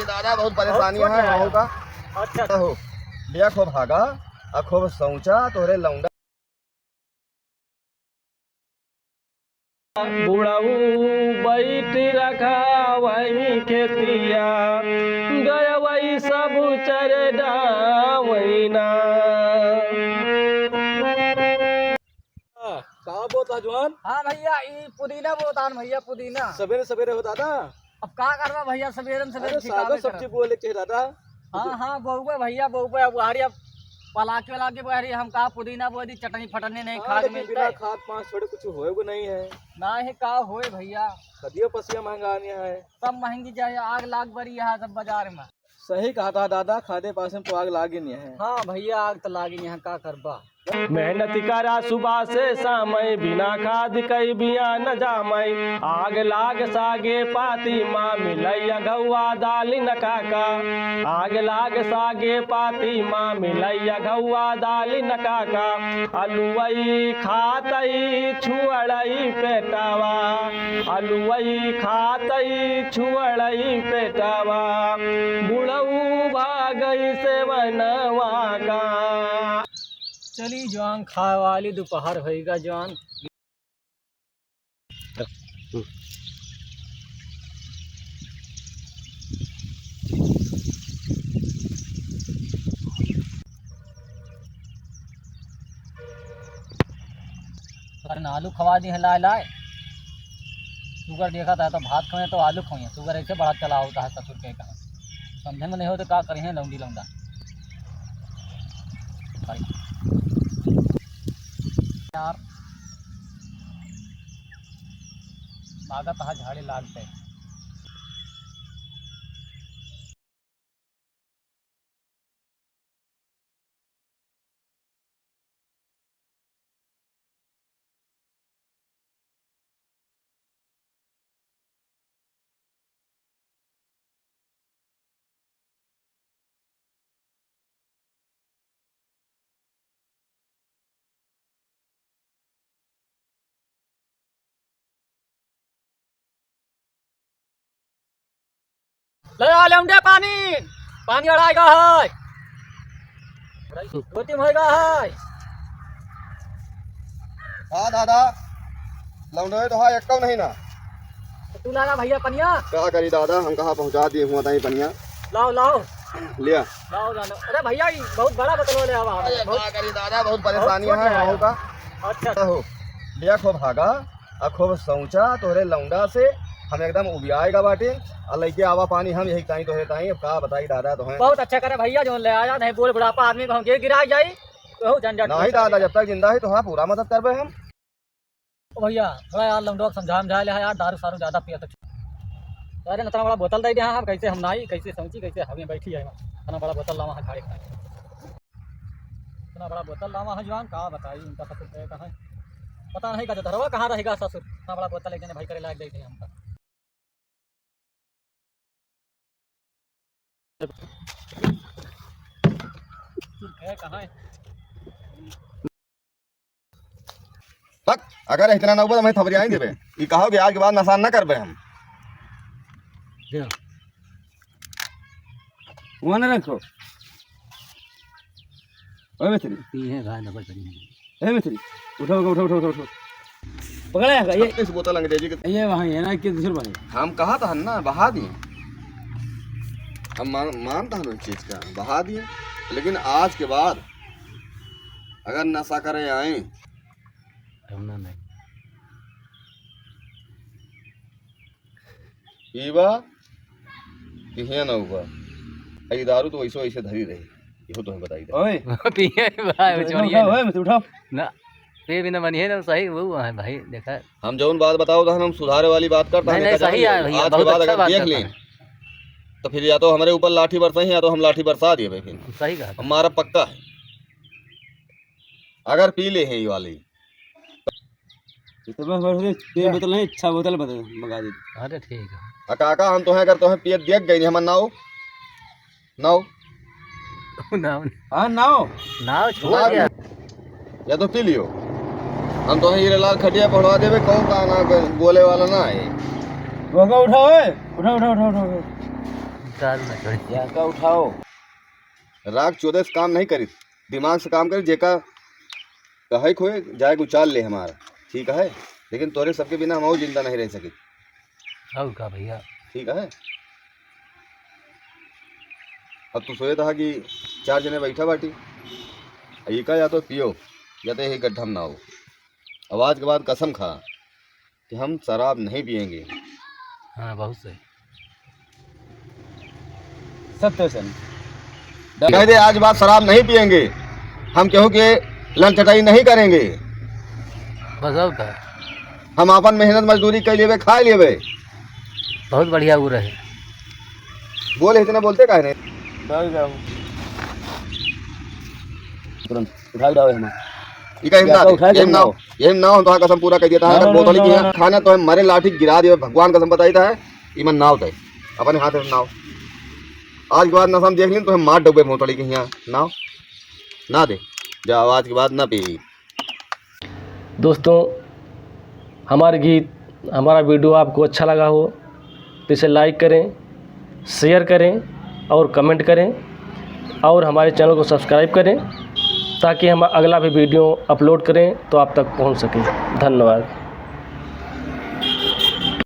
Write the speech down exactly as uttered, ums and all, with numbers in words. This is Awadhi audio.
दादा, बहुत परेशानी है, हम का। अच्छा। हो, लिया खूब भागा, आ खूब सोचा, तोहरे लौंडा। बुढ़ऊ बैठ रखा वही खेतिया, गया वही सब चर डावैना। हाँ, का बोत ह जवान? हाँ भैया, ई पुदीना बोत आन भैया, पुदीना। सबेरे सबेरे हो दादा? अब का करबा भैया, सबेरे में सबेरे अरे, ठिकावे सागो सब्जी करब। बोए लेके दादा। हाँ, हाँ, बोउबे भैया, बोउबे। अब बुढ़ारी अब पलाके वलाके बुढ़ारी, हम कहा पुदीना बोए दी, चटनी फटनी नहीं हाँ, खाए लेकिन मिलता बिना है। खाद पाँच छोड़े कुछ होए को नहीं है। ना है का होए भैया। खदियो पसिया महंगा आने है। सब महंगी जाए, आग लाग बरी यहाँ सब बाजार में। सही कहा था दादा, खादे पासे में तो आग लाग ही नहीं है। हाँ भैया, आग तो लाग ही नहीं है, का करबा। मेहनत करा सुबह से शामय, बिना खाद कई बिया न जामय। आग लाग सागे पाती मा मिलैया घौआ दालिन काका। आग लाग सागे पाती मा मिलैया घौआ दालिन काका। अलुवई खातई छुअड़ई पेटावा। अलुवई खातई छुअड़ई पेटावा। बुढ़ऊ भागई से वनवा का। चली जवान, खाए वाली दोपहर होइगा जवान। अरे ना, आलू खवा दी है, लाए लाए। सुगर देखा था तो भात खाए तो आलू खाए, सुगर ऐसे बड़ा चला होता है ससुर के कहाँ। समझे में नहीं हो तो का करें लौंडी लौंडा। भाई। यार, लागत है झाड़े लाग पे। ले आ लौंडे पानी, पानी अड़ाएगा है, गोटी में होएगा है। हाँ दादा, लौंडे तो हाँ, एक्को नहीं ना। तो तू लाना भैया पनिया। का करी दादा, हम कहाँ पहुँचा दिए हुआ ताई पनिया। लाओ, लाओ। लिया। लाओ जानो। अरे भैया, ई बहुत बड़ा बोतल ले आवा। अरे बहुत, का करी दादा, बहुत परेशानी बहुत है, है। का। अच्छा। हो, लिया खूब भागा, आ खूब सोचा तोहरे लौंडा से, हम एकदम उबियाएगा बाटे, आ लइके आवा पानी हम यही ताई तोहरे ताई, अब का बताई दादा तोहे। बहुत अच्छा करे भैया, जो ले आया, नहीं बूढ़ बुढ़ापा आदमी को हम गिर गिरा जाई, तो झंझट नहीं दादा, जब तक जिंदा है तो हाँ, पूरा मदद करबे हम। ओ भैया, थोड़ा यार लौंडवा के समझा, समझा ले यार, दारू सारू ज्यादा पियत है। अरे, इतना बड़ा बोतल दे दे, हाँ, कैसे हम नाई, कैसे समझी, कैसे हमें बैठी है, इतना बड़ा बोतल लावा है झाड़े का। इतना बड़ा बोतल लावा है जवान, का बताई, इनका ससुर है कहाँ है? पता नहीं का धरवा कहाँ रहेगा ससुर, इतना बड़ा बोतल एक जने भाई करे लायक दे दे हमका। है कहाँ है? तक, अगर इतना ना हुआ तो मैं थपरियाई देबे। ई कहो कि आज के बाद नशा न करबे हम। दे। वहाँ ना रखो। ओए मिस्त्री। पी है, गाय नंबर करी है। ए मिस्त्री, उठो, उठो, उठो, उठो, उठो। पकड़ा है, ये। छत्तीस बोतल अंग्रेजी के। ये वहाँ है ना, कि दूसरे वहाँ है? हम कहा था ना, बहा दिए। हम मान, मानता हूँ इस चीज का, बहा दिए। लेकिन आज के बाद अगर नशा करे आए, हम ना नहीं। पीबा कि हियाँ ना हुआ। आ ई दारू तो वैसो वैसे धरी रही। इहो तो हम बताई दे। ओए। पिए भाई, उठो, छोड़िए उठो, ना। ओए, मत उठो। ना, पे भी ना बनिए ना, सही वो है भाई, देखा। हम जौन बात बताओ तो हम सुधारे वाली बात करता नहीं, है, नहीं, देखा सही जाए। है भैया, आज के बहुत बाद अच्छा अगर बात देख करता लें, है। तो फिर या तो हमारे ऊपर लाठी बरसाई, या तो हम लाठी बरसा दिए भाई फिर। सही कहा। हमारा पक्का है। अगर पी ले हैं ये वाली। ये तो बस, बस, बस, ये बोतल नहीं, अच्छा बोतल बता, मंगा दे। अरे ठीक है। आ काका, हम तोहे, अगर तोहे पियत देख गई, हमर नाव, नाव। नाव। हाँ, नाव। नाव छोड़ हाँ, दिया। या तो पी लियो। हम तोहे हीरे लाल खटिया पढ़वा देबे, कहूँ का ना, बोले वाला ना है। उठो, उठो, ए, उठो, उठो, उठो, उठो, उठो। चाल ना छोड़ी। यहाँ का उठाओ। राग चोदे से काम नहीं करी, दिमाग से काम करी। जेका कहे खोए जाए के उचाल ले हमारा, ठीक है, लेकिन तोरे सबके बिना हम जिंदा नहीं रह सकी। और का भैया? ठीक है, अब तू सोए था कि चार जने बैठा बाटी, इका या तो पियो या तो यही गड्ढा में ना हो। अब आज के बाद कसम खा कि हम शराब नहीं पिएंगे। हाँ, बहुत सही। सत्य से कह दे, आज बाद शराब नहीं पिएंगे, हम केहू के लंचटाई नहीं करेंगे। बस और का? हम आपन मेहनत मजदूरी कर लेबे, खा लेबे। बहुत बढ़िया उ रहे। बोल, इतना बोलते काहे नहीं? तुरंत उठा के लाओ हमार। ई का हिम या ना तो दे, उठा के हिम ना लाओ। हो, हिम ना हो, तो कसम पूरा कर दिया था, ना, ना, बोतल ना, की ना, है, ना। खाना तो हम मरे लाठी गिरा दिए, भगवान कसम बताई था, ई मन नाव तय, अपने हाथ में नाव। आज के बाद ना हम देख लें तो हम मार डूबे मोतड़ी के यहाँ नाव ना दे, जा आज के बाद ना पी। दोस्तों, हमारे गीत, हमारा वीडियो आपको अच्छा लगा हो तो इसे लाइक करें, शेयर करें और कमेंट करें और हमारे चैनल को सब्सक्राइब करें, ताकि हम अगला भी वीडियो अपलोड करें तो आप तक पहुंच सके। धन्यवाद।